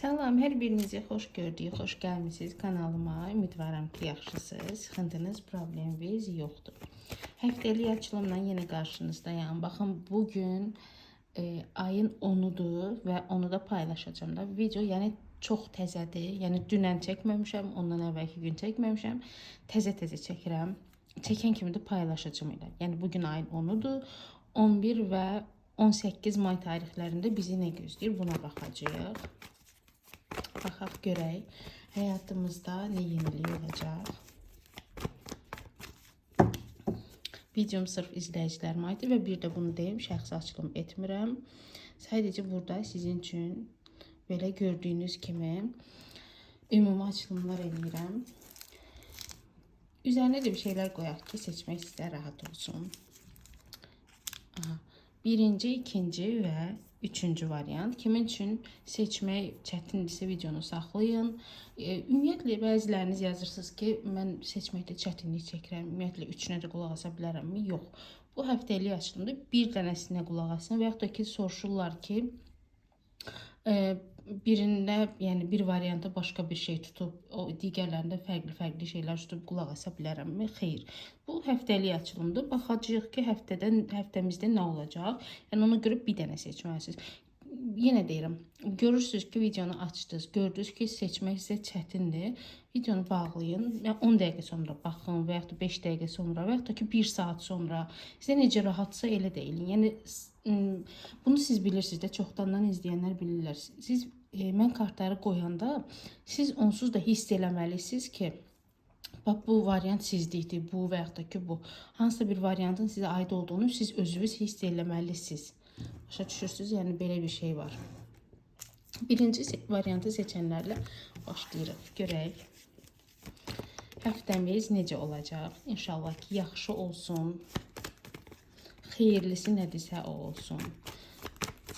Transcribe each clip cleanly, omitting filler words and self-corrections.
Salam, hər birinizi xoş gördük, xoş gəlmisiniz kanalıma. Ümidvaram ki, yaxşısınız, sıxıntınız, probleminiz yoxdur. Həftəlik açılımla yenə qarşınızdayam. Baxın, bugün ayın 10-udur və onu da paylaşacağım da. Video yəni çox təzədir. Yəni dünən çəkməmişəm, ondan əvvəlki gün çəkməmişəm. Təzə-təzə çəkirəm. Çəkən kimi də paylaşacağım elə. Yəni bugün ayın 10-udur. 11 və 18 may tarixlərində bizi nə gözləyir? Buna baxacağıq. Baxaq görək həyatımızda nə yenilik olacaq. Videom sırf izləyicilərimə aiddir və bir də bunu deyim, şəxsi açılım etmirəm. Sadəcə burada sizin üçün belə gördüyünüz kimi ümumi açılımlar eləyirəm. Üzərinə də bir şeylər qoyaq ki, seçmək sizə rahat olsun. Aha. Birinci, ikinci və üçüncü variant. Kimin üçün seçmək çətindirsə videonu saxlayın. Ümumiyyətlə bəziləriniz yazırsınız ki, mən seçməkdə çətinlik çəkirəm. Ümumiyyətlə üçünə də qulaq asa bilərəmmi? Yox. Bu həftəlik açılımda bir dənəsinə qulaq asın və yaxud da ki, soruşurlar ki, birində, yəni bir variantda başqa bir şey tutub, o digərlərində fərqli-fərqli şeylər tutub qulaq asa bilərəmmi? Xeyr. Bu həftəlik açılımdır. Baxacağıq ki, həftəmizdə nə olacaq. Yəni ona görə bir dənə seçməlisiniz. Yenə deyirəm, görürsünüz ki, videonu açdınız, gördünüz ki, seçmək sizə çətindir. Videonu bağlayın. Yəni 10 dəqiqə sonra baxın və yaxud da 5 dəqiqə sonra və yaxud da ki, 1 saat sonra. Sizə necə rahatsa elə də eləyin. Yəni bunu siz bilirsiniz də, çoxdandan izləyənlər bilirlər. Siz mən kartları qoyanda siz onsuz da hiss eləməlisiniz ki, bax bu variant sizlikdir, bu və yaxud da ki, bu. Hansısa bir variantın sizə aid olduğunu siz özünüz hiss eləməlisiniz. Başa düşürsünüz? Yəni belə bir şey var. Birinci variantı seçənlərlə başlayırıq. Görək. Həftəmiz necə olacaq? İnşallah ki, yaxşı olsun. Xeyirlisi nədirsə o olsun.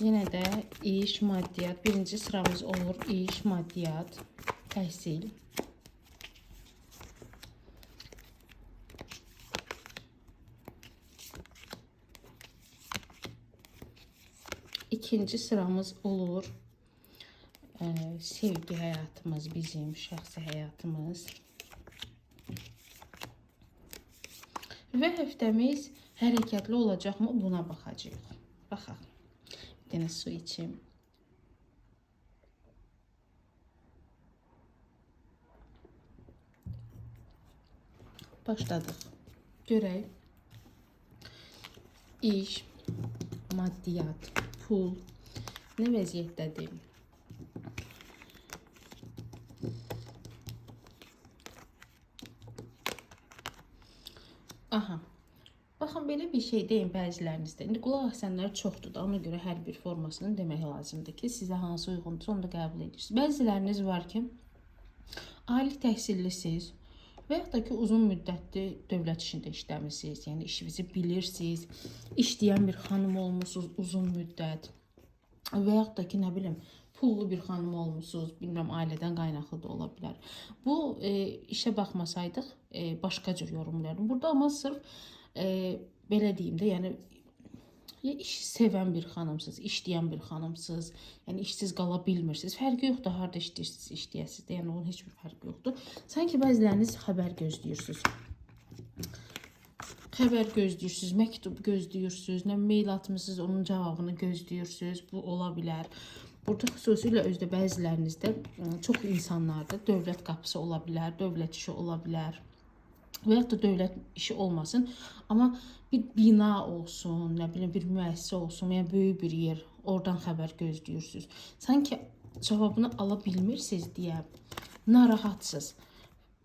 Yenə də iş, maddiyat. Birinci sıramız olur iş, maddiyat, təhsil. İkinci sıramız olur sevgi həyatımız, bizim şəxsi həyatımız. Və həftəmiz hərəkətli olacaqmı? Buna baxacağıq. Baxaq. Bir dənə su içim. Başladıq. Görək. İş, maddiyat, pul nə vəziyyətdədir? Aha. Baxın, belə bir şey deyim bəzilərinizdə. İndi qulaq asanlar çoxdur da, ona görə hər bir formasını demək lazımdır ki, sizə hansı uyğundursa onu da qəbul edirsiniz. Bəziləriniz var ki, ali təhsillisiniz və yaxud da ki, uzun müddətli dövlət işində işləmisiniz, yəni işinizi bilirsiniz, işləyən bir xanım olmusunuz uzun müddət və yaxud da ki, nə bilim, pullu bir xanım olmusunuz, bilmirəm, ailədən qaynaqlı da ola bilər. Bu işə baxmasaydıq, başqa cür yorumlayardım. Burada amma sırf belə deyim də, yəni ya iş sevən bir xanımsınız, işləyən bir xanımsınız, yəni işsiz qala bilmirsiniz. Fərqi yoxdur, harda işləyirsiniz, işləyəsiniz də, yəni onun heç bir fərqi yoxdur. Sanki bəziləriniz xəbər gözləyirsiniz. Xəbər gözləyirsiniz, məktub gözləyirsiniz, nə mail atmısınız, onun cavabını gözləyirsiniz. Bu ola bilər. Burada xüsusilə özdə bəzilərinizdə çox insanlarda dövlət qapısı ola bilər, dövlət işi ola bilər. Və yaxud da dövlət işi olmasın, amma bir bina olsun, nə bilim bir müəssisə olsun, yəni böyük bir yer, oradan xəbər gözləyirsiniz. Sanki cavabını ala bilmirsiniz deyə narahatsınız.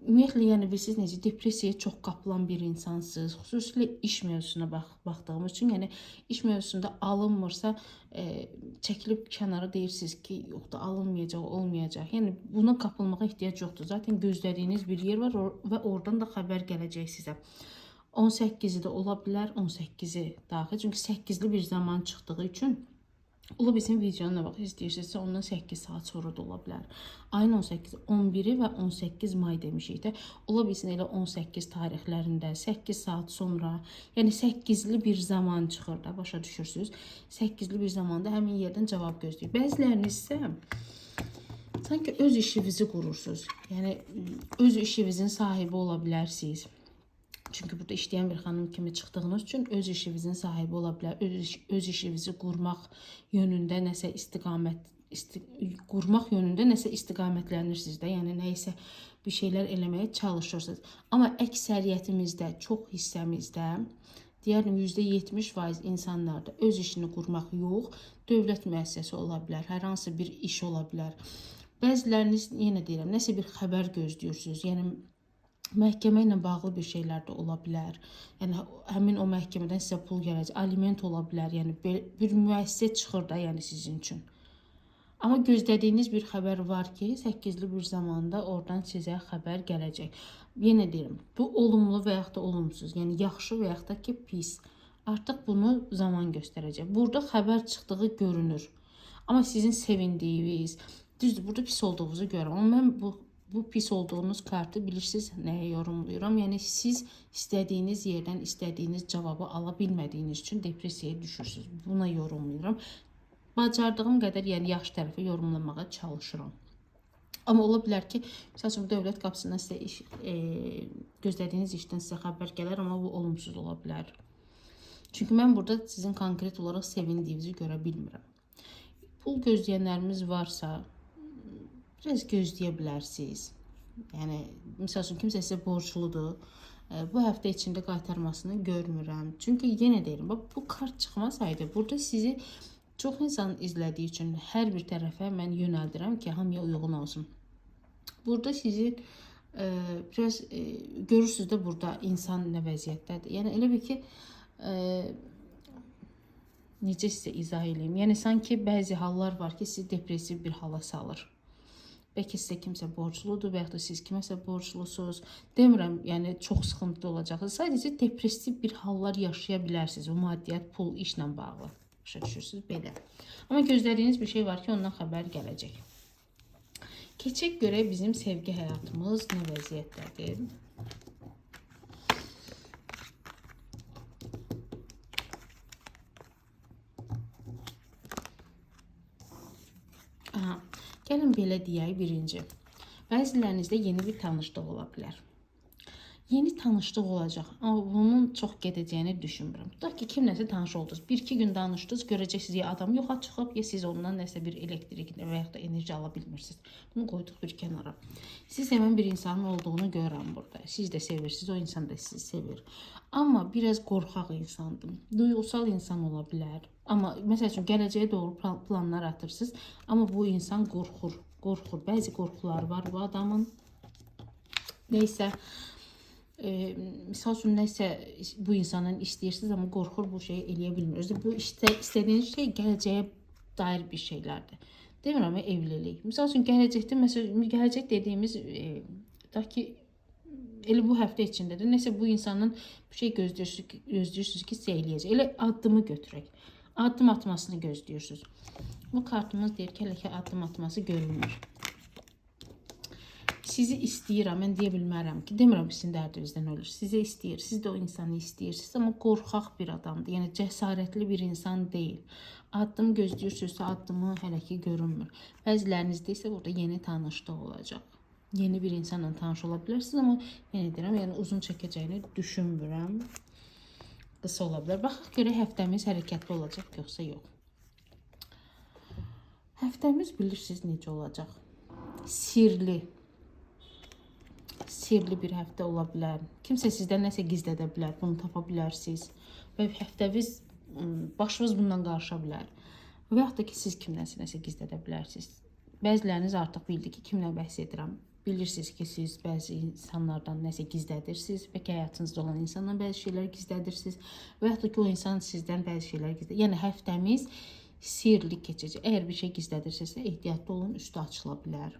Ümumiyyətlə, yəni bilirsiniz necə depressiyaya çox qapılan bir insansınız. Xüsusilə iş mövzusuna baxdığımız üçün, yəni iş mövzusunda alınmırsa, çəkilib kənara deyirsiniz ki, yoxdur, alınmayacaq, olmayacaq. Yəni buna qapılmağa ehtiyac yoxdur. Zaten gözlədiyiniz bir yer var və oradan da xəbər gələcək sizə. 18-i də ola bilər, 18-i daxil. Çünki 8-li bir zaman çıxdığı üçün ola bilsin videonu nə vaxt izləyirsinizsə ondan 8 saat sonra da ola bilər. Ayın 18, 11-i və 18 may demişik də. Ola bilsin elə 18 tarixlərində 8 saat sonra, yəni 8-li bir zaman çıxır da, başa düşürsünüz. 8-li bir zamanda həmin yerdən cavab gözləyir. Bəziləriniz isə Sanki öz işinizi qurursunuz. Yəni öz işinizin sahibi ola bilərsiniz. Çünki burada işləyən bir xanım kimi çıxdığınız üçün öz işinizin sahibi ola bilər, öz işinizi qurmaq yönündə nəsə qurmaq yönündə nəsə istiqamətlənirsiniz də, yəni nə isə bir şeylər eləməyə çalışırsınız. Amma əksəriyyətimizdə, çox hissəmizdə, deyərdim %70% insanlarda öz işini qurmaq yox, dövlət müəssisəsi ola bilər, hər hansı bir iş ola bilər. Bəziləriniz, yenə deyirəm, nəsə bir xəbər gözləyirsiniz. Yəni məhkəmə ilə bağlı bir şeylər də ola bilər. Yəni həmin o məhkəmədən sizə pul gələcək, aliment ola bilər. Yəni bir müəssisə çıxır da, yəni sizin üçün. Amma gözlədiyiniz bir xəbər var ki, 8-li bir zamanda oradan sizə xəbər gələcək. Yenə deyirəm, bu olumlu və yaxud da olumsuz, yəni yaxşı və yaxud da ki, pis. Artıq bunu zaman göstərəcək. Burada xəbər çıxdığı görünür. Amma sizin sevindiyiniz, düzdür, burada pis olduğunuzu görürəm. Amma mən bu pis olduğunuz kartı bilirsiniz nəyə yorumlayıram. Yəni siz istədiyiniz yerdən istədiyiniz cavabı ala bilmədiyiniz üçün depressiyaya düşürsünüz. Buna yorumlayıram. Bacardığım qədər, yəni yaxşı tərəfi yorumlamağa çalışıram. Amma ola bilər ki, məsəl üçün dövlət qapısından sizə iş, gözlədiyiniz işdən sizə xəbər gələr, amma bu olumsuz ola bilər. Çünki mən burada sizin konkret olaraq sevindiyinizi görə bilmirəm. Pul gözləyənlərimiz varsa, biraz gözləyə bilərsiniz. Yəni, məsəl üçün, kimsə sizə borcludur. Bu həftə içində qaytarmasını görmürəm. Çünki yenə deyirəm, bax, bu kart çıxmasaydı, burada sizi çox insan izlədiyi üçün hər bir tərəfə mən yönəldirəm ki, hamıya uyğun olsun. Burada sizi biraz görürsünüz də burada insan nə vəziyyətdədir. Yəni elə bil ki, necə sizə izah eləyim? Yəni sanki bəzi hallar var ki, sizi depressiv bir hala salır. Bəlkə sizə kimsə borcludur və yaxud da siz kiməsə borclusunuz. Demirəm, yəni çox sıxıntılı olacaqsınız. Sadəcə depressiv bir hallar yaşaya bilərsiniz. O maddiyyat, pul, işlə bağlı. Başa düşürsünüz, belə. Amma gözlədiyiniz bir şey var ki, ondan xəbər gələcək. Keçək görək bizim sevgi həyatımız nə vəziyyətdədir. Aha, gəlin belə deyək birinci. Bəzilərinizdə yeni bir tanışlıq ola bilər. Yeni tanışlıq olacaq, amma bunun çox gedəcəyini düşünmürəm. Tutaq ki, kimləsə tanış oldunuz, bir-iki gün danışdınız, görəcəksiniz ya adam yoxa çıxıb, ya siz ondan nəsə bir elektrik və yaxud da enerji ala bilmirsiniz. Bunu qoyduq bir kənara. Siz sevən bir insanın olduğunu görürəm burada. Siz də sevirsiniz, o insan da sizi sevir. Amma biraz qorxaq insandır, duyğusal insan ola bilər. Amma məsəl üçün, gələcəyə doğru planlar atırsınız, amma bu insan qorxur, qorxur. Bəzi qorxuları var bu adamın. Neysə, misal üçün, nəsə bu insandan istəyirsiniz, amma qorxur, bu şeyi eləyə bilmir. Özü bu istədiyiniz şey gələcəyə dair bir şeylərdir. Demirəm, evlilik. Misal üçün, gələcəkdə, məsələn, gələcək dediyimiz, tutaq ki, elə bu həftə içindədir. Nəsə bu insandan bir şey gözləyirsiniz ki, sizə eləyəcək. Elə addımı götürək. Addım atmasını gözləyirsiniz. Bu kartımız deyir ki, hələ ki, addım atması görünmür. Sizi istəyirəm, mən deyə bilmərəm ki, demirəm ki, sizin dərdinizdən ölür. Sizi istəyir, siz də o insanı istəyirsiniz, amma qorxaq bir adamdır. Yəni, cəsarətli bir insan deyil. Addım gözləyirsinizsə, addımı hələ ki görünmür. Bəzilərinizdə isə burada yeni tanışlıq olacaq. Yeni bir insanla tanış ola bilərsiniz, amma yenə deyirəm, yəni uzun çəkəcəyini düşünmürəm. Qısa ola bilər. Baxaq görək həftəmiz hərəkətli olacaq, yoxsa yox. Həftəmiz bilirsiniz necə olacaq? Sirli. Sirli bir həftə ola bilər. Kimsə sizdən nəsə gizlədə bilər, bunu tapa bilərsiniz. Və həftəviz, başınız bundan qarışa bilər. Və yaxud da ki, siz kimdənsə nəsə gizlədə bilərsiniz. Bəziləriniz artıq bildi ki, kimlə bəhs edirəm. Bilirsiniz ki, siz bəzi insanlardan nəsə gizlədirsiniz. Bəlkə həyatınızda olan insandan bəzi şeylər gizlədirsiniz. Və yaxud da ki, o insan sizdən bəzi şeylər gizlədir. Yəni, həftəmiz sirli keçəcək. Əgər bir şey gizlədirsinizsə, ehtiyatlı olun, üstü açıla bilər.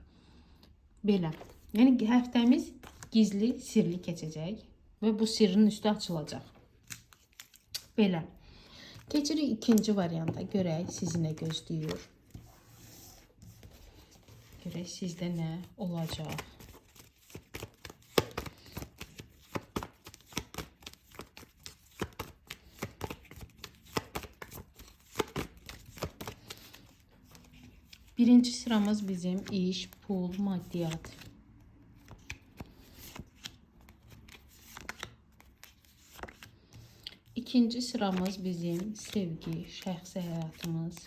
Belə. Yəni, həftəmiz gizli, sirli keçəcək və bu sirrin üstü açılacaq. Belə. Keçirik ikinci varianta. Görək sizi nə gözləyir. Görək sizdə nə olacaq. Birinci sıramız bizim iş, pul, maddiyat. İkinci sıramız bizim sevgi, şəxsi həyatımız.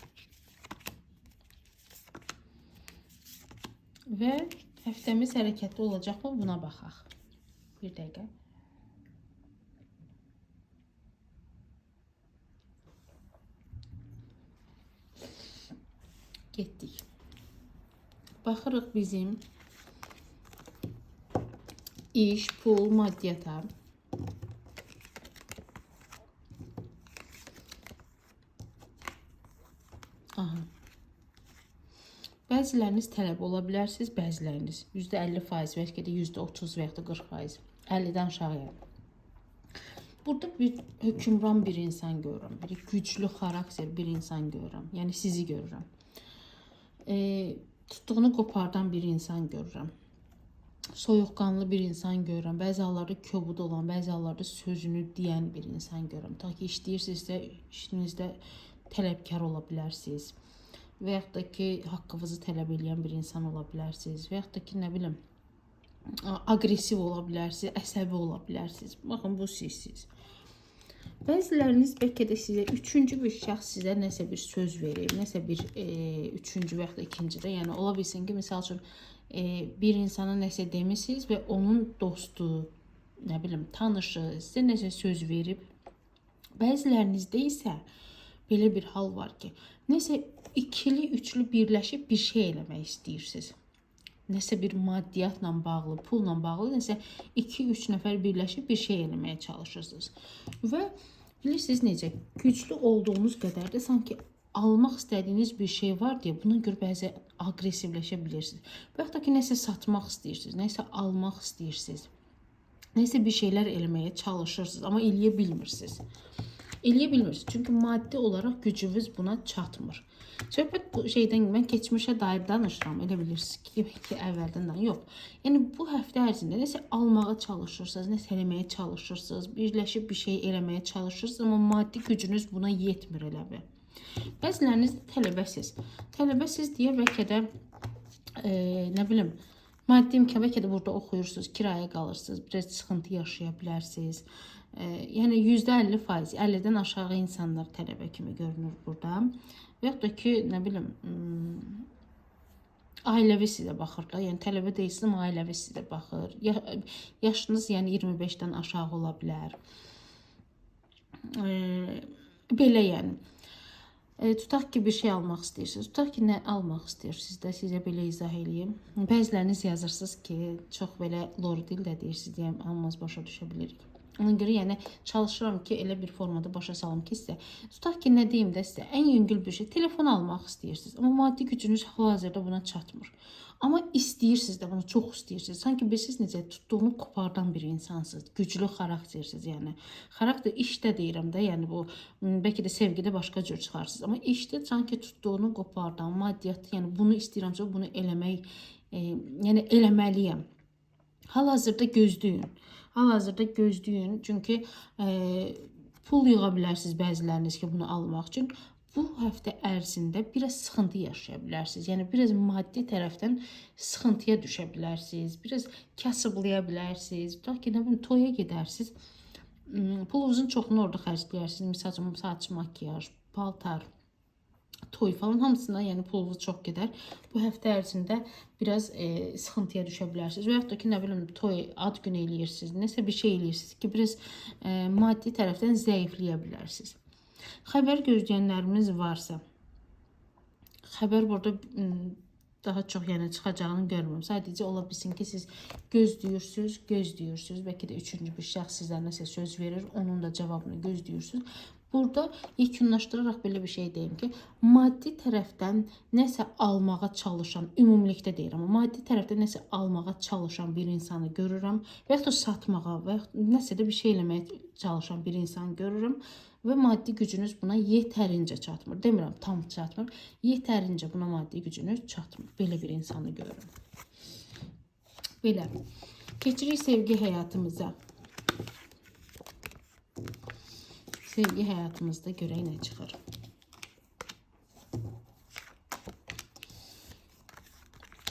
Və həftəmiz hərəkətli olacaqmı buna baxaq. Bir dəqiqə. Getdik. Baxırıq bizim iş, pul, maddiyata. Aha. Bəziləriniz tələb ola bilərsiniz, bəziləriniz %50, bəlkə də %30 və yaxud da 40%, 50-dən aşağı yəni. Burada bir hökmran bir insan görürəm, bir güclü xarakter bir insan görürəm. Yəni sizi görürəm. Tutduğunu qopardan bir insan görürəm. Soyuqqanlı bir insan görürəm. Bəzi hallarda kobud olan, bəzi hallarda sözünü deyən bir insan görürəm. Ta ki işləyirsinizsə, işinizdə tələbkar ola bilərsiniz. Və yaxud da ki, haqqınızı tələb eləyən bir insan ola bilərsiniz. Və yaxud da ki, nə bilim, aqressiv ola bilərsiniz, əsəbi ola bilərsiniz. Baxın, bu sizsiz. Bəziləriniz bəlkə də sizə üçüncü bir şəxs sizə nəsə bir söz verib, nəsə bir üçüncü və yaxud da ikincidə, yəni ola bilsin ki, misal üçün bir insana nəsə demisiniz və onun dostu, nə bilim, tanışı sizə nəsə söz verib. Bəzilərinizdə isə belə bir hal var ki, nəsə ikili, üçlü birləşib bir şey eləmək istəyirsiniz. Nəsə bir maddiyatla bağlı, pulla bağlı nəsə 2-3 nəfər birləşib bir şey eləməyə çalışırsınız. Və bilirsiniz necə, güclü olduğunuz qədər də sanki almaq istədiyiniz bir şey var deyə buna görə bəzi aqressivləşə bilirsiniz. Və yaxud da ki, nəsə satmaq istəyirsiniz, nəsə almaq istəyirsiniz. Nəsə bir şeylər eləməyə çalışırsınız, amma eləyə bilmirsiniz. Eləyə bilmirsiniz. Çünki maddi olaraq gücünüz buna çatmır. Söhbət bu şeydən, mən keçmişə dair danışıram. Elə bilirsiniz ki, əvvəldən də yox. Yəni bu həftə ərzində nəsə almağa çalışırsınız, nəsə eləməyə çalışırsınız, birləşib bir şey eləməyə çalışırsınız, amma maddi gücünüz buna yetmir elə bil. Bəziləriniz də tələbəsiz. Tələbəsiz deyə bəlkə də nə bilim, maddi imkan, bəlkə də burada oxuyursunuz, kirayə qalırsınız, biraz sıxıntı yaşaya bilərsiniz. Yəni %50, 50-dən aşağı insanlar tələbə kimi görünür burada. Və yaxud da ki, nə bilim, ailəvi sizə baxır da. Yəni tələbə deyilsiniz, amma ailəvi sizə baxır. Yaşınız yəni 25-dən aşağı ola bilər. Belə yəni. Tutaq ki, bir şey almaq istəyirsiniz. Tutaq ki, nə almaq istəyirsiniz də sizə belə izah eləyim. Bəziləriniz yazırsınız ki, çox belə lor dildə deyirsiniz, deyəm, hamımız başa düşə bilirik. Ona görə yəni çalışıram ki, elə bir formada başa salım ki, sizə. Tutaq ki, nə deyim də sizə, ən yüngül bir şey, telefon almaq istəyirsiniz, amma maddi gücünüz hal-hazırda buna çatmır. Amma istəyirsiniz də, bunu çox istəyirsiniz. Sanki bilirsiniz necə, tutduğunu qopardan bir insansınız, güclü xaraktersiniz yəni. Xarakter işdə deyirəm də, yəni bu bəlkə də sevgidə başqa cür çıxarsınız. Amma işdə sanki tutduğunu qopardan, maddiyyatı, yəni bunu istəyirəmsə bunu eləmək, yəni eləməliyəm. Hal-hazırda gözləyin. Hal-hazırda gözləyin. Çünki pul yığa bilərsiniz bəziləriniz ki, bunu almaq üçün. Bu həftə ərzində biraz sıxıntı yaşaya bilərsiniz. Yəni biraz maddi tərəfdən sıxıntıya düşə bilərsiniz. Biraz kasıblaya bilərsiniz. Tutaq ki, nə bilim, toya gedərsiniz. Pulunuzun çoxunu orada xərcləyərsiniz. Misal üçün, saç, makiyaj, paltar, toy falan hamısına yəni pulunuz çox gedər. Bu həftə ərzində biraz sıxıntıya düşə bilərsiniz. Və yaxud da ki, nə bilim, toy, ad günü eləyirsiniz, nəsə bir şey eləyirsiniz ki, biraz maddi tərəfdən zəifləyə bilərsiniz. Xəbər gözləyənlərimiz varsa, xəbər burada daha çox yəni çıxacağını görmürəm. Sadəcə ola bilsin ki, siz gözləyirsiniz, gözləyirsiniz. Bəlkə də üçüncü bir şəxs sizə nəsə söz verir, onun da cavabını gözləyirsiniz. Burada yekunlaşdıraraq belə bir şey deyim ki, maddi tərəfdən nəsə almağa çalışan, ümumilikdə deyirəm, amma maddi tərəfdən nəsə almağa çalışan bir insanı görürəm və yaxud da satmağa və yaxud nəsə də bir şey eləməyə çalışan bir insanı görürəm və maddi gücünüz buna yetərincə çatmır. Demirəm tam çatmır, yetərincə buna maddi gücünüz çatmır. Belə bir insanı görürəm. Belə. Keçirik sevgi həyatımıza. Sevgi həyatımızda görək nə çıxır.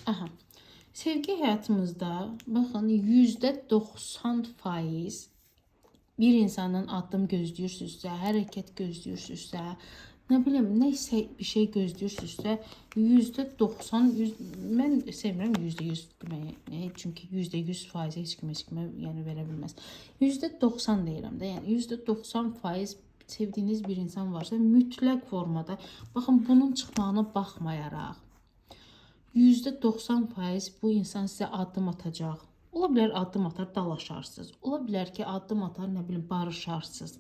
Aha. Sevgi həyatımızda baxın %90% bir insandan addım gözləyirsinizsə, hərəkət gözləyirsinizsə, nə bilim, nə isə bir şey gözləyirsinizsə, %90, mən sevmirəm %100 deməyi, çünki %100 heç kim heç kimə yəni verə bilməz. %90 deyirəm də, yəni %90 sevdiyiniz bir insan varsa, mütləq formada, baxın bunun çıxmağına baxmayaraq, %90 bu insan sizə addım atacaq. Ola bilər addım atar, dalaşarsınız. Ola bilər ki, addım atar, nə bilim, barışarsınız.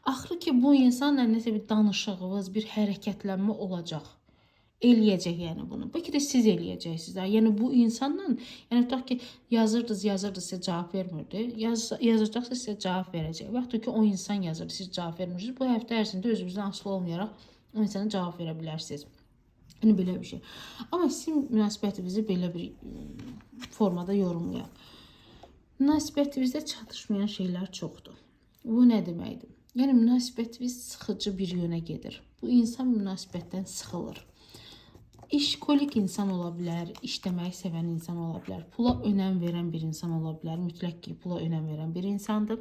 Axırı ki, bu insanla nəsə bir danışığınız, bir hərəkətlənmə olacaq. Eləyəcək yəni bunu. Bəlkə də siz eləyəcəksiniz. Yəni bu insanla, yəni tutaq ki, yazırdınız, yazırdınız, sizə cavab vermirdi. Yazacaqsa sizə cavab verəcək. Vaxtı ki, o insan yazırdı, siz cavab vermirsiniz. Bu həftə ərzində özünüzdən asılı olmayaraq o insana cavab verə bilərsiniz. Yəni belə bir şey. Amma sizin münasibətinizi belə bir formada yorumlayaq. Münasibətinizdə çatışmayan şeylər çoxdur. Bu nə deməkdir? Yəni münasibətiniz sıxıcı bir yönə gedir. Bu insan münasibətdən sıxılır. İşkolik insan ola bilər, işləməyi sevən insan ola bilər, pula önəm verən bir insan ola bilər, mütləq ki, pula önəm verən bir insandır.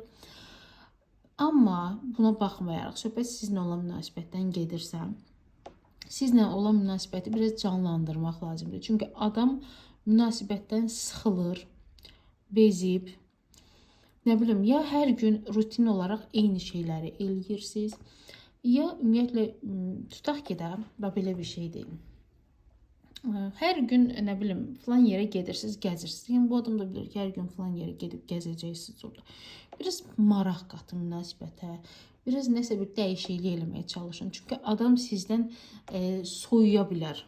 Amma buna baxmayaraq, söhbət sizinlə olan münasibətdən gedirsə, sizlə olan münasibəti biraz canlandırmaq lazımdır. Çünki adam münasibətdən sıxılır, bezib, nə bilim, ya hər gün rutin olaraq eyni şeyləri eləyirsiniz, ya ümumiyyətlə tutaq ki də, bax belə bir şey deyim. Hər gün nə bilim filan yerə gedirsiniz, gəzirsiniz. Yəni bu adam da bilir ki, hər gün filan yerə gedib gəzəcəksiniz orada. Biraz maraq qatın münasibətə, biraz nəsə bir dəyişiklik eləməyə çalışın. Çünki adam sizdən soyuya bilər.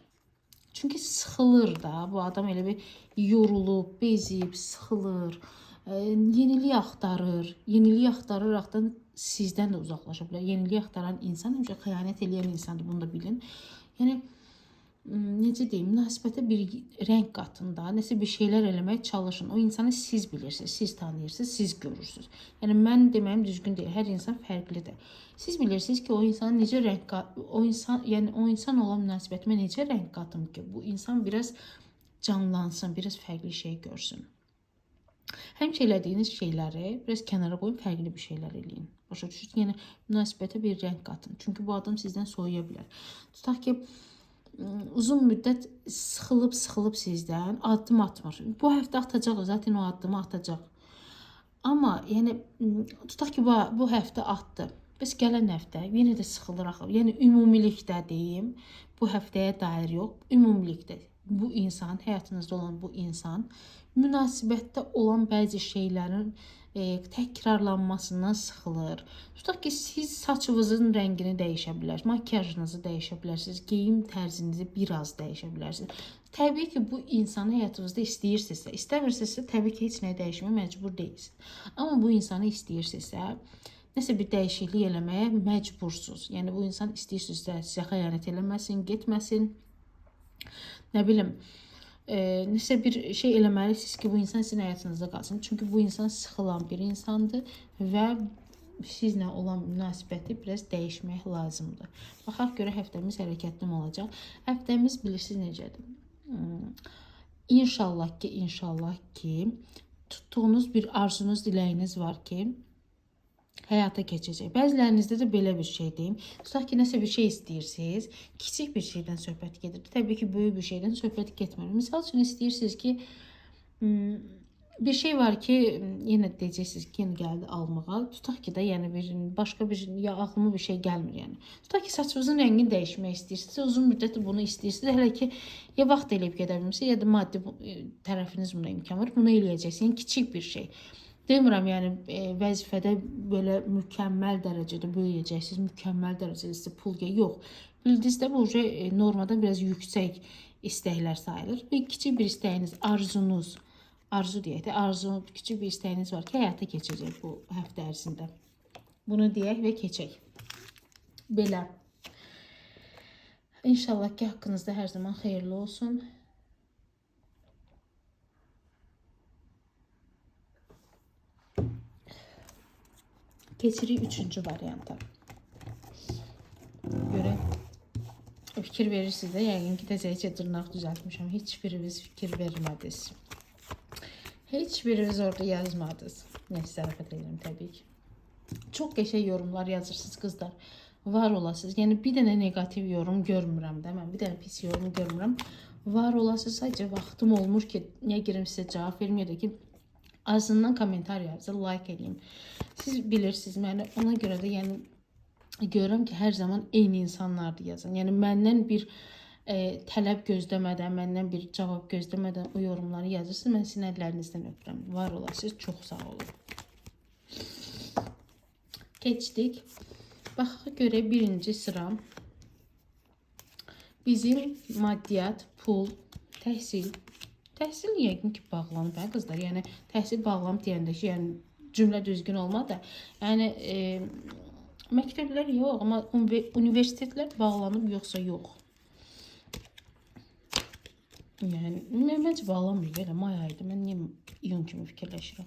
Çünki sıxılır da, bu adam elə bir yorulub, bezib, sıxılır, yenilik axtarır. Yenilik axtararaqdan sizdən də uzaqlaşa bilər. Yenilik axtaran insan həmişə xəyanət eləyən insandır, bunu da bilin. Yəni necə deyim, münasibətə bir rəng qatın da, nəsə bir şeylər eləməyə çalışın. O insanı siz bilirsiniz, siz tanıyırsınız, siz görürsünüz. Yəni mən deməyim düzgün deyil. Hər insan fərqlidir. Siz bilirsiniz ki, o insana necə rəng o insan, yəni o insan olan münasibətimə necə rəng qatım ki, bu insan biraz canlansın, biraz fərqli şey görsün. Həmişə elədiyiniz şeyləri biraz kənara qoyun, fərqli bir şeylər eləyin. Başa düşürsünüz? Yəni münasibətə bir rəng qatın. Çünki bu adam sizdən soyuya bilər. Tutaq ki, uzun müddət sıxılıb sizdən addım atmır. Bu həftə atacaq, zaten o addımı atacaq. Amma yəni tutaq ki, bu həftə atdı. Bəs gələn həftə yenə də sıxılır axı. Yəni ümumilikdə deyim, bu həftəyə dair yox, ümumilikdə bu insan, həyatınızda olan bu insan münasibətdə olan bəzi şeylərin təkrarlanmasından sıxılır. Tutaq ki, siz saçınızın rəngini dəyişə bilərsiniz, makiyajınızı dəyişə bilərsiniz, geyim tərzinizi biraz dəyişə bilərsiniz. Təbii ki, bu insanı həyatınızda istəyirsinizsə, istəmirsinizsə, təbii ki, heç nəyi dəyişməyə məcbur deyilsiniz. Amma bu insanı istəyirsinizsə, nəsə bir dəyişiklik eləməyə məcbursunuz. Yəni bu insan istəyirsinizsə, sizə xəyanət eləməsin, getməsin. Nə bilim, nəsə bir şey eləməlisiniz ki, bu insan sizin həyatınızda qalsın. Çünki bu insan sıxılan bir insandır və sizlə olan münasibəti biraz dəyişmək lazımdır. Baxaq görək həftəmiz hərəkətli mi olacaq. Həftəmiz bilirsiniz necədir? İnşallah ki, inşallah ki, tutduğunuz bir arzunuz, diləyiniz var ki, həyata keçəcək. Bəzilərinizdə də belə bir şey deyim. Tutaq ki, nəsə bir şey istəyirsiniz, kiçik bir şeydən söhbət gedir. Təbii ki, böyük bir şeydən söhbət getmir. Misal üçün istəyirsiniz ki, bir şey var ki, yenə deyəcəksiniz ki, yenə gəldi almağa. Tutaq ki də, yəni bir başqa bir ya ağlıma bir şey gəlmir yəni. Tutaq ki, saçınızın rəngini dəyişmək istəyirsiniz, uzun müddətdir bunu istəyirsiniz. Hələ ki, ya vaxt eləyib gedə bilmirsiniz, ya da maddi tərəfiniz buna imkan var. Bunu eləyəcəksiniz. Yəni kiçik bir şey. Demirəm, yəni vəzifədə belə mükəmməl dərəcədə böyüyəcəksiniz, mükəmməl dərəcədə sizə pul gəlir. Yox. Bildiniz də bu normadan biraz yüksək istəklər sayılır. Bir kiçik bir istəyiniz, arzunuz, arzu deyək də, arzu, kiçik bir istəyiniz var ki, həyata keçəcək bu həftə ərzində. Bunu deyək və keçək. Belə. İnşallah ki, haqqınızda hər zaman xeyirli olsun. Keçirik üçüncü varianta. Görək. Fikir verirsiniz də, yəqin ki, təzəcə dırnaq düzəltmişəm. Heç biriniz fikir vermədiniz. Heç biriniz orada yazmadınız. Neyse, zarafat edirəm təbii ki. Çox qəşəng yorumlar yazırsınız qızlar. Var olasınız. Yəni bir dənə neqativ yorum görmürəm də mən. Bir dənə pis yorum görmürəm. Var olasınız. Sadəcə vaxtım olmur ki, niyə girim sizə cavab verim ya da ki, azından kommentar yazın, like eləyim. Siz bilirsiniz məni. Ona görə də yəni görürəm ki, hər zaman eyni insanlardır yazan. Yəni məndən bir tələb gözləmədən, məndən bir cavab gözləmədən o yorumları yazırsınız. Mən sizin əllərinizdən öpürəm. Var olasınız. Çox sağ olun. Keçdik. Baxaq görək birinci sıra. Bizim maddiyat, pul, təhsil. Təhsil yəqin ki bağlanıb, hə qızlar. Yəni təhsil bağlanıb deyəndə ki, yəni cümlə düzgün olmadı. Yəni məktəblər yox, amma universitetlər bağlanıb yoxsa yox. Yəni məncə bağlanmır. Elə may ayıdır. Mən niyə iyun kimi fikirləşirəm?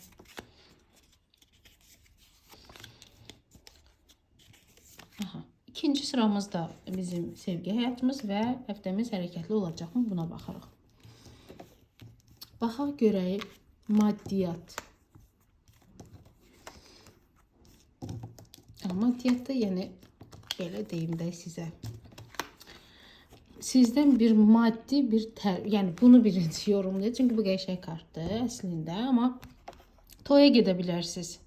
Aha. İkinci sıramızda bizim sevgi həyatımız və həftəmiz hərəkətli olacaqmı? Buna baxırıq. Baxaq görək maddiyat. Maddiyatda yəni belə deyim də sizə. Sizdən bir maddi bir yəni bunu birinci yorumlayır. Çünki bu qəşəng kartdır əslində, amma toya gedə bilərsiniz.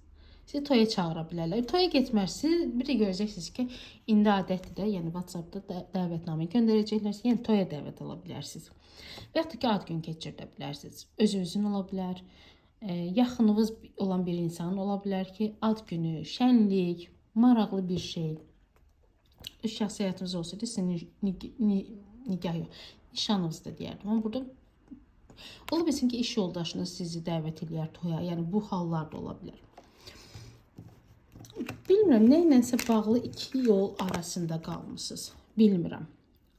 Sizi toya çağıra bilərlər. Toya getməzsiniz. Bir də görəcəksiniz ki, indi adətdir də, yəni WhatsApp-da dəvətnamə göndərəcəklər. Yəni toya dəvət ala bilərsiniz. Və yaxud da ki, ad gün keçirdə bilərsiniz. Özünüzün ola bilər, yaxınınız olan bir insan ola bilər ki, ad günü, şənlik, maraqlı bir şey. Öz şəxsi həyatınız olsaydı, sizin nikah yox, nişanınız da deyərdim. Amma burada ola bilsin ki, iş yoldaşınız sizi dəvət eləyər toya. Yəni bu hallar da ola bilər. Bilmirəm, nə ilənsə bağlı iki yol arasında qalmısınız. Bilmirəm.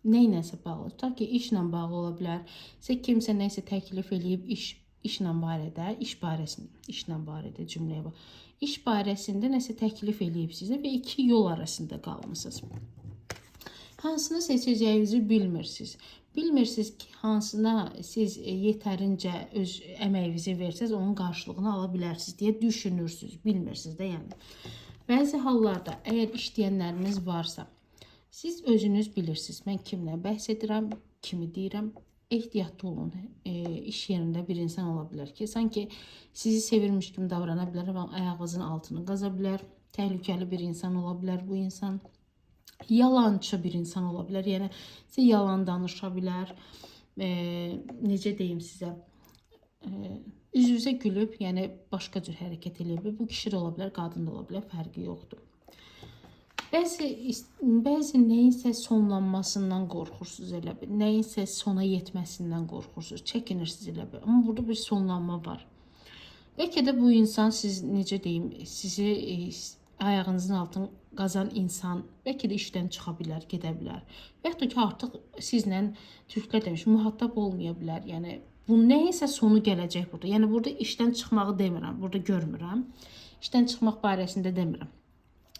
Nə ilənsə bağlı. Tutaq ki, işlə bağlı ola bilər. Sizə kimsə nəsə təklif eləyib işlə barədə, iş barəsində, işlə barədə cümləyə bax. İş barəsində nəsə təklif eləyib sizə və iki yol arasında qalmısınız. Hansını seçəcəyinizi bilmirsiniz. Bilmirsiniz ki, hansına siz yetərincə öz əməyinizi versəz, onun qarşılığını ala bilərsiniz deyə düşünürsünüz. Bilmirsiniz də yəni. Bəzi hallarda əgər işləyənlərimiz varsa, siz özünüz bilirsiniz. Mən kimlə bəhs edirəm, kimi deyirəm. Ehtiyatlı olun. İş yerində bir insan ola bilər ki, sanki sizi sevirmiş kimi davrana bilər, amma ayağınızın altını qaza bilər. Təhlükəli bir insan ola bilər bu insan. Yalançı bir insan ola bilər. Yəni sizə yalan danışa bilər. Necə deyim sizə? Üz-üzə gülüb, yəni başqa cür hərəkət eləyə bilər. Bu kişi də ola bilər, qadın da ola bilər, fərqi yoxdur. Bəzi nəyinsə sonlanmasından qorxursunuz elə bil. Nəyinsə sona yetməsindən qorxursunuz, çəkinirsiniz elə bil. Amma burada bir sonlanma var. Bəlkə də bu insan siz necə deyim, sizi ayağınızın altını qazan insan bəlkə də işdən çıxa bilər, gedə bilər. Və yaxud da ki, artıq sizlə türklər demiş, muhatap olmaya bilər. Yəni bu nəyinsə sonu gələcək burada. Yəni burada işdən çıxmağı demirəm, burada görmürəm. İşdən çıxmaq barəsində demirəm.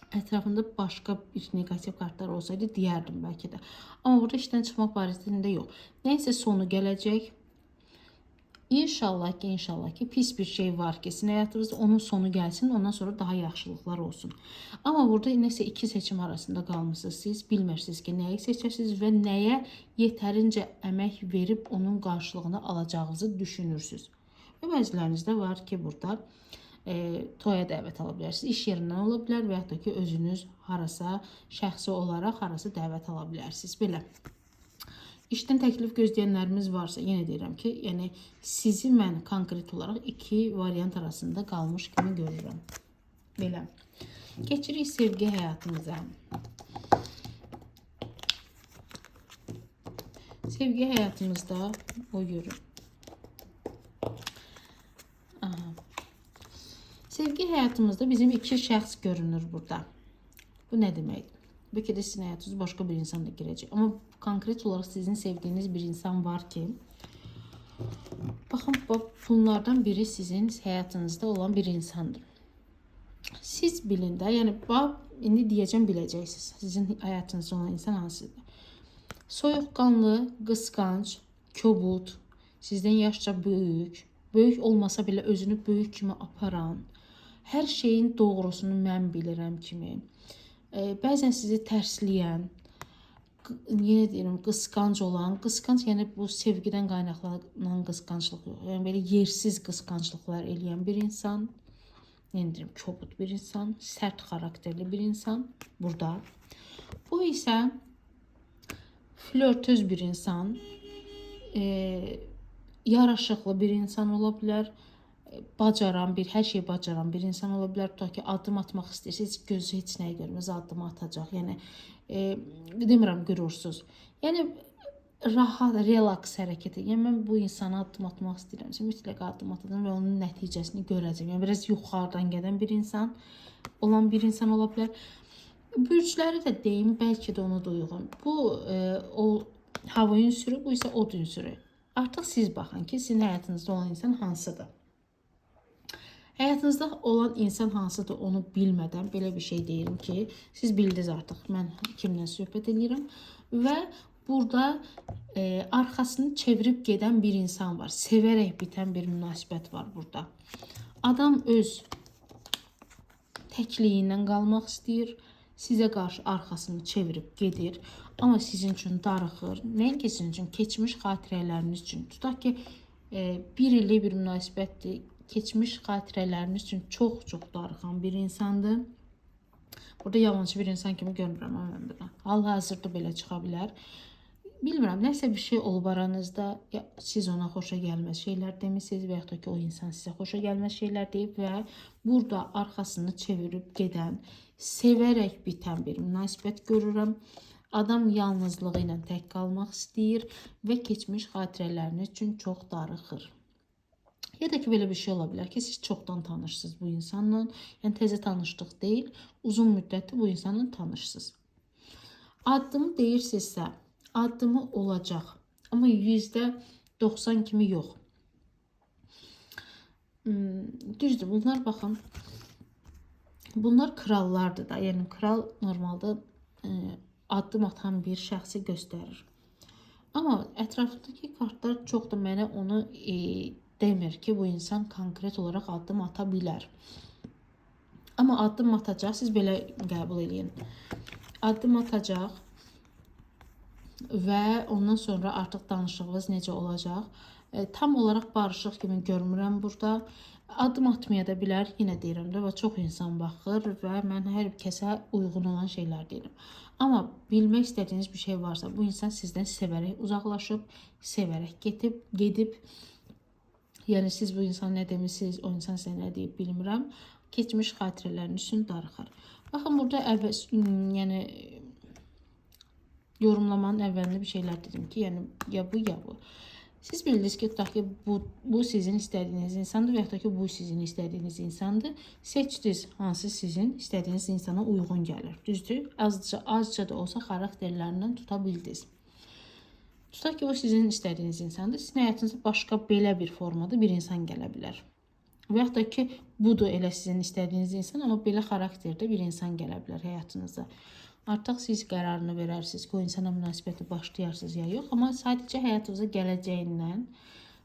Ətrafında başqa bir neqativ kartlar olsaydı deyərdim bəlkə də. Amma burada işdən çıxmaq barəsində yox. Nəyinsə sonu gələcək. İnşallah ki, inşallah ki, pis bir şey var ki, sizin həyatınızda onun sonu gəlsin, ondan sonra daha yaxşılıqlar olsun. Amma burada nəsə iki seçim arasında qalmısınız. Siz bilmirsiniz ki, nəyi seçəsiniz və nəyə yetərincə əmək verib onun qarşılığını alacağınızı düşünürsünüz. Və bəzilərinizdə var ki, burada toya dəvət ala bilərsiniz. İş yerindən ola bilər və yaxud da ki, özünüz harasa şəxsi olaraq harasa dəvət ala bilərsiniz. Belə. İşdən təklif gözləyənlərimiz varsa, yenə deyirəm ki, yəni sizi mən konkret olaraq iki variant arasında qalmış kimi görürəm. Belə. Keçirik sevgi həyatımıza. Sevgi həyatımızda o görür. Aha. Sevgi həyatımızda bizim iki şəxs görünür burada. Bu nə deməkdir? Bəlkə də sizin həyatınıza başqa bir insan da girəcək. Amma konkret olaraq sizin sevdiyiniz bir insan var ki, baxın, bunlardan biri sizin həyatınızda olan bir insandır. Siz bilin də, yəni bax, indi deyəcəm, biləcəksiniz. Sizin həyatınızda olan insan hansıdır? Soyuqqanlı, qısqanc, kobud, sizdən yaşca böyük, böyük olmasa belə özünü böyük kimi aparan, hər şeyin doğrusunu mən bilirəm kimi, bəzən sizi tərsləyən, yenə deyirəm, qısqanc olan, qısqanc yəni bu sevgidən qaynaqlanan qısqanclıq yox. Yəni belə yersiz qısqanclıqlar eləyən bir insan, yenə deyirəm, kobud bir insan, sərt xarakterli bir insan burada. Bu isə flörtöz bir insan, yaraşıqlı bir insan ola bilər, bacaran bir, hər şeyi bacaran bir insan ola bilər. Tutaq ki, addım atmaq istəyirsə, heç gözü heç nəyi görməz, addım atacaq. Yəni demirəm qürursuz. Yəni rahat, relaks hərəkət edir. Yəni mən bu insana addım atmaq istəyirəmsə, mütləq addım atacağam və onun nəticəsini görəcəm. Yəni biraz yuxarıdan gedən bir insan olan bir insan ola bilər. Bürcləri də deyim, bəlkə də ona da uyğun. Bu o hava ünsürü, bu isə od ünsürü. Artıq siz baxın ki, sizin həyatınızda olan insan hansıdır. Həyatınızda olan insan hansıdır onu bilmədən belə bir şey deyirəm ki, siz bildiniz artıq mən kimdən söhbət eləyirəm və burada arxasını çevirib gedən bir insan var. Sevərək bitən bir münasibət var burada. Adam öz təkliyindən qalmaq istəyir. Sizə qarşı arxasını çevirib gedir. Amma sizin üçün darıxır. Nəinki sizin üçün, keçmiş xatirələriniz üçün. Tutaq ki, bir illik bir münasibətdir. Keçmiş xatirələriniz üçün çox-çox darıxan bir insandır. Burada yalançı bir insan kimi görmürəm amma mən bunu. Hal-hazırda belə çıxa bilər. Bilmirəm, nəsə bir şey olub aranızda, ya siz ona xoşa gəlməz şeylər demisiniz və yaxud da ki, o insan sizə xoşa gəlməz şeylər deyib və burada arxasını çevirib gedən, sevərək bitən bir münasibət görürəm. Adam yalnızlığı ilə tək qalmaq istəyir və keçmiş xatirələriniz üçün çox darıxır. Ya da ki, belə bir şey ola bilər ki, siz çoxdan tanışsınız bu insanla. Yəni təzə tanışlıq deyil, uzun müddətdir bu insanla tanışsınız. Addım deyirsinizsə, addımı olacaq. Amma %90 kimi yox. Düzdür, bunlar baxın. Bunlar krallardır da. Yəni kral normalda addım atan bir şəxsi göstərir. Amma ətrafındakı kartlar çox da mənə onu demir ki, bu insan konkret olaraq addım ata bilər. Amma addım atacaq, siz belə qəbul eləyin. Addım atacaq və ondan sonra artıq danışığınız necə olacaq? Tam olaraq barışıq kimi görmürəm burada. Addım atmaya da bilər, yenə deyirəm də və çox insan baxır və mən hər kəsə uyğun olan şeylər deyirəm. Amma bilmək istədiyiniz bir şey varsa, bu insan sizdən sevərək uzaqlaşıb, sevərək gedib. Yəni siz bu insan nə demisiniz, o insan sizə nə deyib bilmirəm. Keçmiş xatirələriniz üçün darıxır. Baxın burada əvvəl, yəni yorumlamanın əvvəlində bir şeylər dedim ki, yəni ya bu ya bu. Siz bildiniz ki, tutaq ki, bu sizin istədiyiniz insandır və yaxud da ki, bu sizin istədiyiniz insandır. Seçdiniz hansı sizin istədiyiniz insana uyğun gəlir. Düzdür? Azca da olsa xarakterlərindən tuta bildiniz. Tutaq ki, o sizin istədiyiniz insandır. Sizin həyatınıza başqa belə bir formada bir insan gələ bilər. Və yaxud da ki, budur elə sizin istədiyiniz insan, amma belə xarakterdə bir insan gələ bilər həyatınıza. Artıq siz qərarını verərsiniz ki, o insana münasibəti başlayarsınız ya yox, amma sadəcə həyatınıza gələcəyindən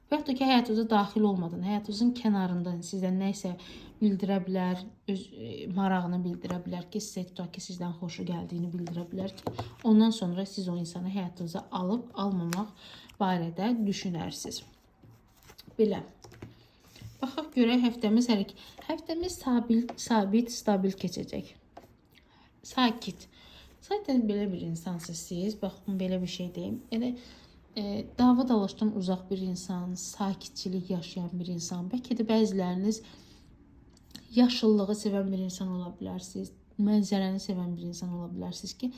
və yaxud da ki, həyatınıza daxil olmadan, həyatınızın kənarından sizdən nə isə bildirə bilər, öz marağını bildirə bilər ki, sizə tutaq ki, sizdən xoşu gəldiyini bildirə bilər ki, ondan sonra siz o insanı həyatınıza alıb almamaq barədə düşünərsiniz. Belə. Baxaq görək həftəmiz həftəmiz sabit, stabil keçəcək. Sakit. Zaten belə bir insansınız siz. Baxın, belə bir şey deyim. Yəni dava dalaşdan uzaq bir insan, sakitçilik yaşayan bir insan. Bəlkə də bəziləriniz yaşıllığı sevən bir insan ola bilərsiniz. Mənzərəni sevən bir insan ola bilərsiniz ki,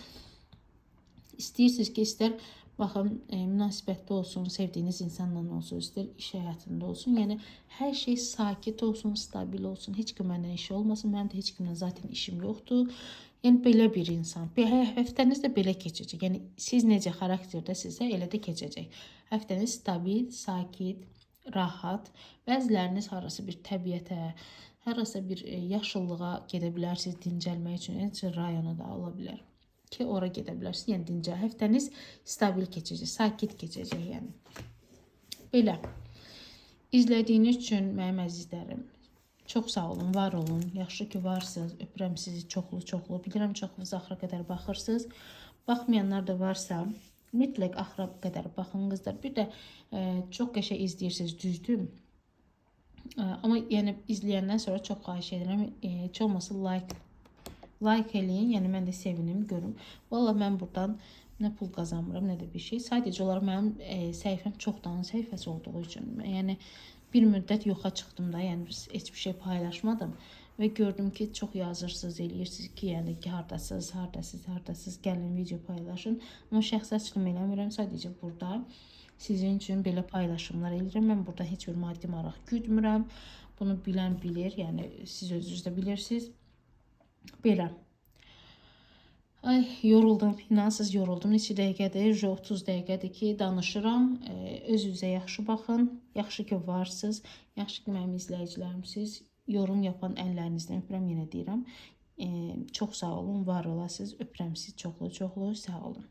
istəyirsiniz ki, istər baxın münasibətdə olsun, sevdiyiniz insanla olsun, istər iş həyatında olsun. Yəni hər şey sakit olsun, stabil olsun, heç kim mənlə işi olmasın. Mənim də heç kimlə zaten işim yoxdur. Yəni belə bir insan. Həftəniz də belə keçəcək. Yəni siz necə xarakterdəsinizsə elə də keçəcək. Həftəniz stabil, sakit, rahat. Bəziləriniz harasa bir təbiətə, harasa bir yaşıllığa gedə bilərsiniz dincəlmək üçün. Heç rayona da ola bilər. ki, ora gedə bilərsiniz. Yəni dincəl həftəniz stabil keçəcək, sakit keçəcək yəni. Belə. İzlədiyiniz üçün mənim əzizlərim, çox sağ olun, var olun. Yaxşı ki varsınız. Öpürəm sizi çoxlu-çoxlu. Bilirəm çoxunuz axıra qədər baxırsınız. Baxmayanlar da varsa, mütləq axıra qədər baxın qızlar. Bir də çox qəşəng izləyirsiniz, düzdür? Amma yəni izləyəndən sonra çox xahiş edirəm, heç olmasa like eləyin. Yəni mən də sevinim, görüm. Vallah mən buradan nə pul qazanmıram, nə də bir şey. Sadəcə olaraq mənim səhifəm çoxdanın səhifəsi olduğu üçün, yəni bir müddət yoxa çıxdım da, yəni heç bir şey paylaşmadım və gördüm ki, çox yazırsınız, eləyirsiniz ki, yəni ki, hardasınız, hardasınız, hardasınız, gəlin video paylaşın. Amma şəxsi açılım eləmirəm, sadəcə burada sizin üçün belə paylaşımlar edirəm. Mən burada heç bir maddi maraq güdmürəm. Bunu bilən bilir, yəni siz özünüz də bilirsiniz. Belə. Ay, yoruldum. İnansız yoruldum. Neçə dəqiqədir? 30 dəqiqədir ki, danışıram. Öz-özünüzə yaxşı baxın. Yaxşı ki varsınız. Yaxşı ki mənim izləyicilərimsiz. Yorum yapan əllərinizdən öpürəm, yenə deyirəm. Çox sağ olun, var olasınız. Öpürəm sizi çoxlu-çoxlu. Sağ olun.